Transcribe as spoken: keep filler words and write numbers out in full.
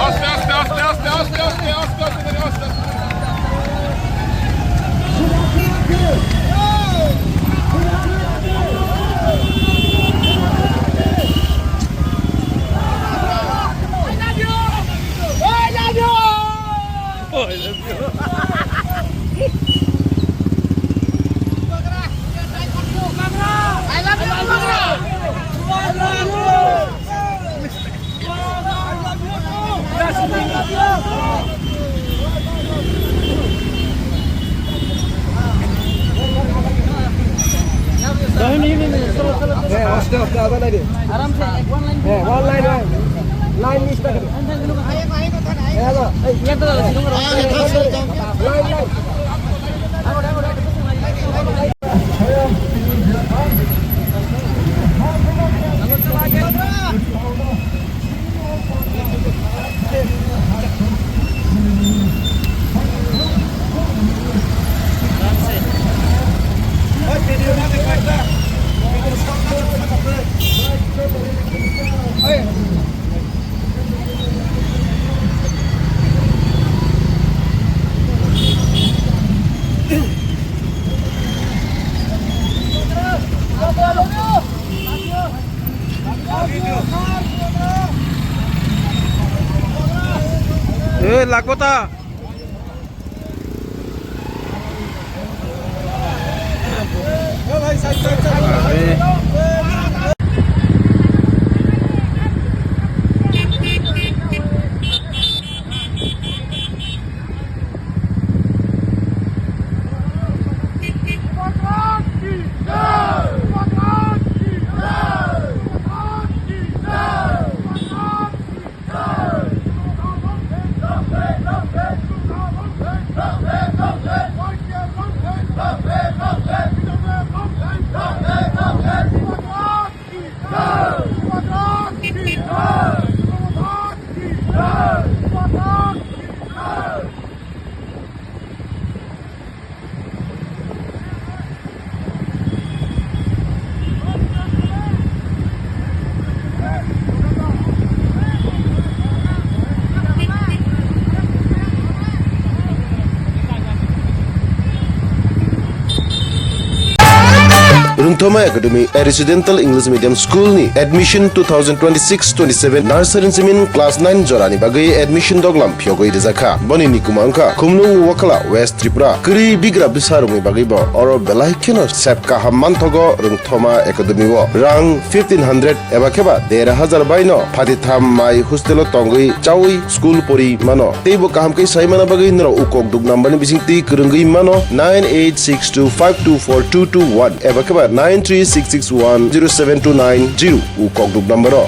Aste, aste, aste. Aste, aste, aste, aste. Aram se, ek one line. One line, line. Line miss na kare. Line, line. Eh, lakota. Rungthoma Academy, a residential English medium school ni admission two thousand twenty-six twenty-seven nursery simin class nine jorani bagwi admission doglam phiyogwi rijakha. Boni nikuma wngkha Khumlung Wakala, West Tripura. Kwrwi bigra bwsa rokni bagwi bo oro belai kheno sep kaham manthogo Rungthoma Academy o. Rang fifteen hundred eba kheba der hajar bai no phati tham mai hostel o tongwi chawi school pori mano. Teibo kaham khe sai mana bagwi norok ukok duk number ni bising twi kwrwngwi mano nine eight six two five two four two two one eba kheba nine three six six one zero seven two nine zero ukok duk number o.